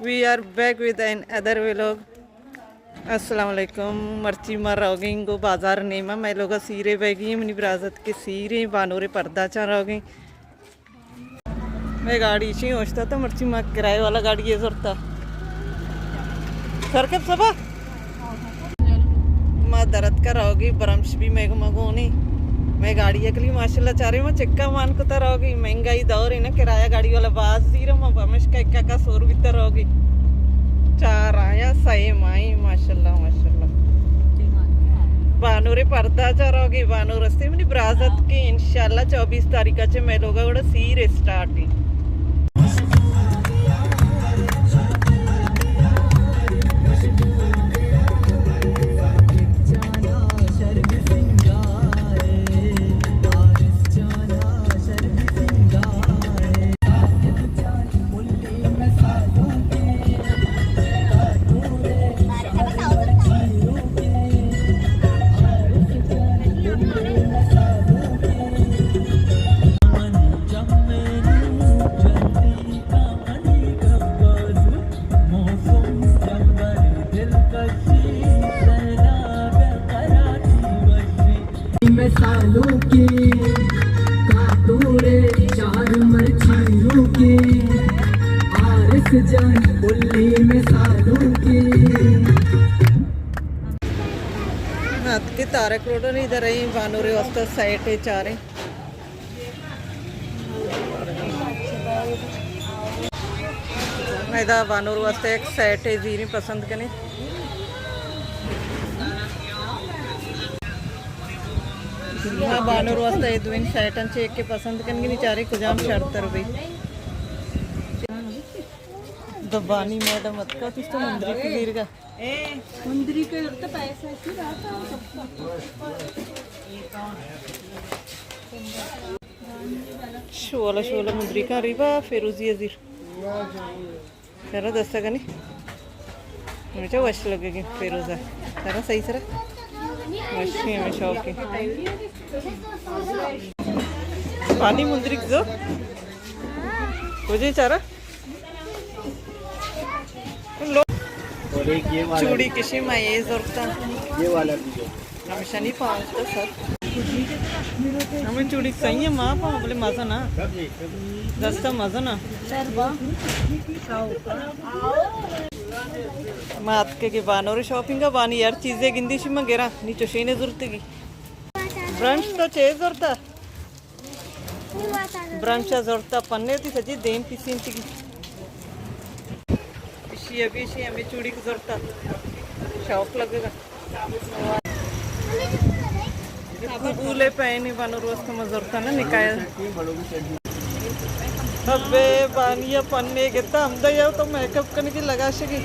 We are back with another vlog. السلام علیکم۔ مرچی ما روگیں گو بازار نیما، مئے لوگا سیرے بیگی، منی برازت کے سیرے، بانورے پرداچاں روگیں۔ مئے گاڑی چی اوشتا تا، مرچی ما کرایہ والا گاڑی یہ زرتا۔ سرکب صبا؟ ما درت کا روگی، برمش بھی مئے گو مگونی۔ مئے گاڑی اکلی ماشاءاللہ چارے ما چکا مان کتا روگی۔ مہنگائی دور ہے نا، کرایہ گاڑی والا باز زیرا، ما پمش کا اکا کا سور بیتا روگی۔ چار آیا سئے مائی، ماشاءاللہ، ماشاءاللہ۔ بانورے پرداچاں روگی، بانور استے منی برازت کے، انشاءاللہ چوبیس تاریخ چے مئے لوگا گڑا سیر اسٹارٹ ہے۔ مثالوں کے کاتوڑے، چار مرچی روکے، عارف جان پلی مثالوں کے۔ اتکے تارک روڈ ءَ، ادھر ایں بانورے واسطہ سیٹ ءَ چاریں۔ ادا بانور واسطہ یک سیٹ ءَ زیریں، پسند کنے۔ ہاں، بانور واسطہ اے دوئیں سیٹ انت، چہ یکے پسند کنگی نی، چاریں کجام شرتر بی۔ دبانی میڈم اتکا، تو مندری کی زیرگا۔ مندری کے تو پیسہ کی بات ہے۔ شولا شولا مندری کا ریبا فیروزی زیر۔ سرا دستا کنی۔ ہمیشہ وش لگے گی فیروزہ۔ سرا صحیح سرا۔ وشی ہمیں شوقی۔ پانی مندری زو۔ کجے چارا؟ لو۔ اور ایک یہ والا چوڑی بھی۔ کشی ما یہ زورتا۔ یہ والا بھی ہے۔ ہمیشہ نہیں پاؤں تو سر۔ ہمیں چوڑی صحیح ہے، ماں پاؤں بولے مزہ نا۔ دستا مزہ نا۔ ما اتکے کہ بانور شاپنگ ءَ، بانی ہر چیزے گندی شی، ما گرا نی چوشینے زورتگی۔ برنچ تو چے زورتا؟ برنچ ءَ زرتا پنے تی سجی دیم پیسینتگی۔ اشی ابھی اشی ہمیں چوڑی کو زرتا۔ شوق لگے گا۔ قبول ہے پہنی بانور واسطہ ما زرتا نا نکایا۔ ابے بانی ءَ پنے گتا ہمدا یا تو میک اپ کرنے کی لگا شگی۔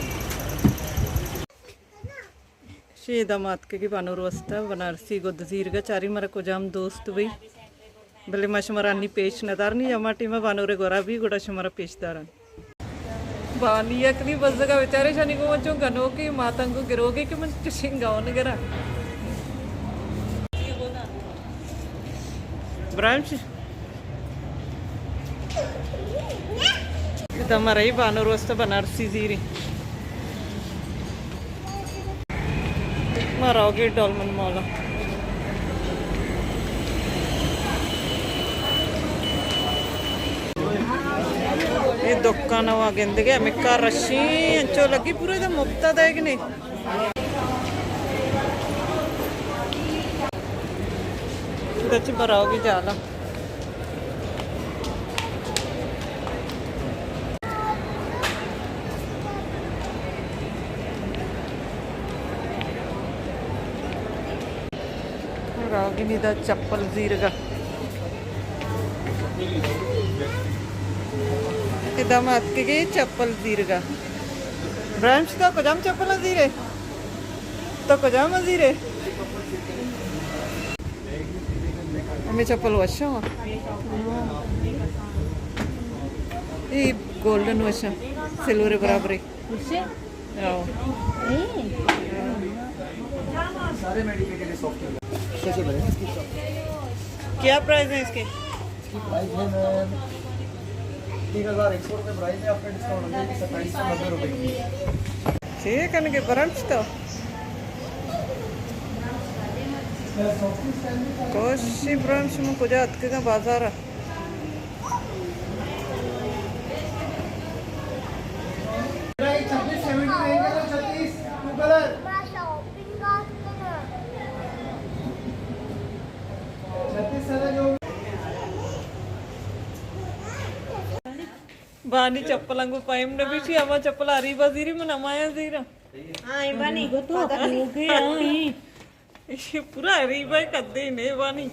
شی ادا ما اتکگی بانور واسطہ بنارسی گد زیرگا، چاری مارا کجام دوست بی، بلے ما شمارا انی پیش ندارنی، ہما ٹیم بانور گورا بی گڑا شمارا پیش دارن۔ بانی اکنی بزگا بیچارے شانی گو من چون گنوکی ماتنگو گروگی کہ من چشنگاون گرا۔ برانچ۔ ادا مرئی بانور واسطہ بنارسی زیری۔ ما روگی ڈولمن مولا۔ اے دکان وا گندگے ہمکا رشی انچو لگی پورے دا مفتا دے گنے۔ دچ براوگی جالا۔ راگنی دا چپل زیرگا۔ ادا ما اتکگی چپل زیرگا۔ برانچ تو کجام چپل زیرے؟ تو کجام زیرے؟ ہمیں چپل وشا۔ اے گولڈن وشا، سلور برابر ہے۔ کیا پرائز ہے اس کے؟ اس کی پرائز ہے میم، تین ہزار ایک سو روپے پرائز ہے، آپ کا ڈسکاؤنٹ ہو جائے گی ستائیس سو نبے روپے کی۔ چے کنگے برنچ تو؟ کوشی برنچ من کجا اتکگاں بازار ءَ؟ چھبیس سیونٹی رہیں گے تو چھتیس ٹو کلر۔ بانی چپل انگو پائم نہ بیٹی، اما چپل اریبا زیری من امایا زیرا۔ ہاں، اے بانی۔ گو تو۔ ہاں، اے۔ اے پورا اریبا کدے نے بانی۔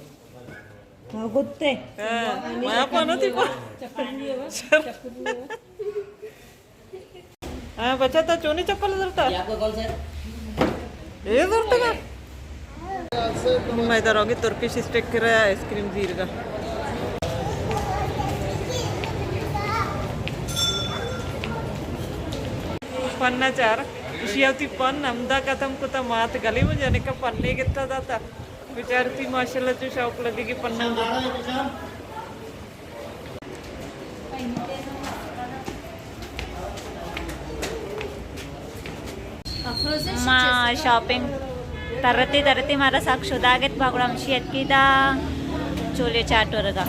ہاں، گتے۔ ہاں، ما پانا تھی پا۔ چپل نہیں ہے، چپل نہیں ہے۔ ہاں، بچہ، تا چونی چپل زرتا؟ یہ آپ کا کون سا ہے؟ اے زرتا کا؟ میں ادھر آگے ترکش اسٹیک کرا آئس کریم زیرگا۔ پنا چار، اشیا تی پن ہمدا ختم کتا، مات گلی میں جانے کا پنے گتا داتا۔ بیچارتی ماشاءاللہ جو شوق لگے گی پنا۔ ما شاپنگ ترتی ترتی مارا سک شداگ ات، پہ گڑا ہمشی اتکی دا چولے چاٹ ورگا۔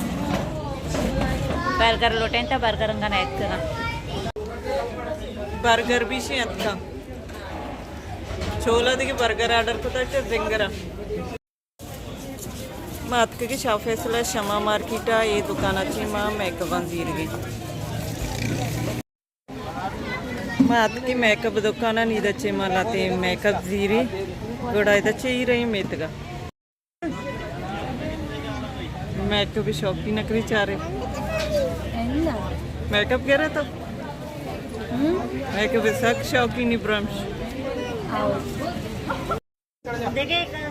برگر لوٹیں تا برگر انگا نہ اتکگا۔ برگر بھی شی اتکا۔ چولا دیگه برگر آرڈر کتا چہ زنگرا۔ ما اتکگیں شاہ فیصل ءِ شمع مارکیٹ ءَ، اے دکان ءَ چہ ما میک اپاں زیرگیں۔ ما اتکیں میک اپ دکان ءَ، نی دا چہ ما لہتیں میک اپ زیری، گڑا ادا چہ اے رہی میتگ ءَ۔ میک اپ شوقین ءَ کری چارے۔ میک اپ کرے تو؟ میک اپ سک شوقینی برمش۔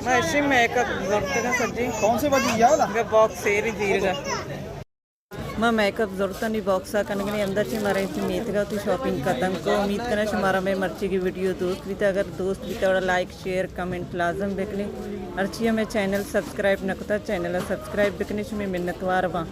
ما اشی میک اپ زرتگاں سجی۔ کون سے بجی یاد؟ باکس ایری زیرگا۔ ما میک اپ زرتانی باکس ءَ کنگنی، اندر چہ مارا چہ میتگا وتی شاپنگ ختم کو۔ امید کناں شمارا مئے مرچیگی ویڈیو دوست بیتا، اگر دوست بیتا گڑا لائک، شیئر، کمنٹ لازم بکنی۔ ہرچی ہمے چینل سبسکرائب نہ کتا، چینل سبسکرائب بکنی، شمے منتوار باں۔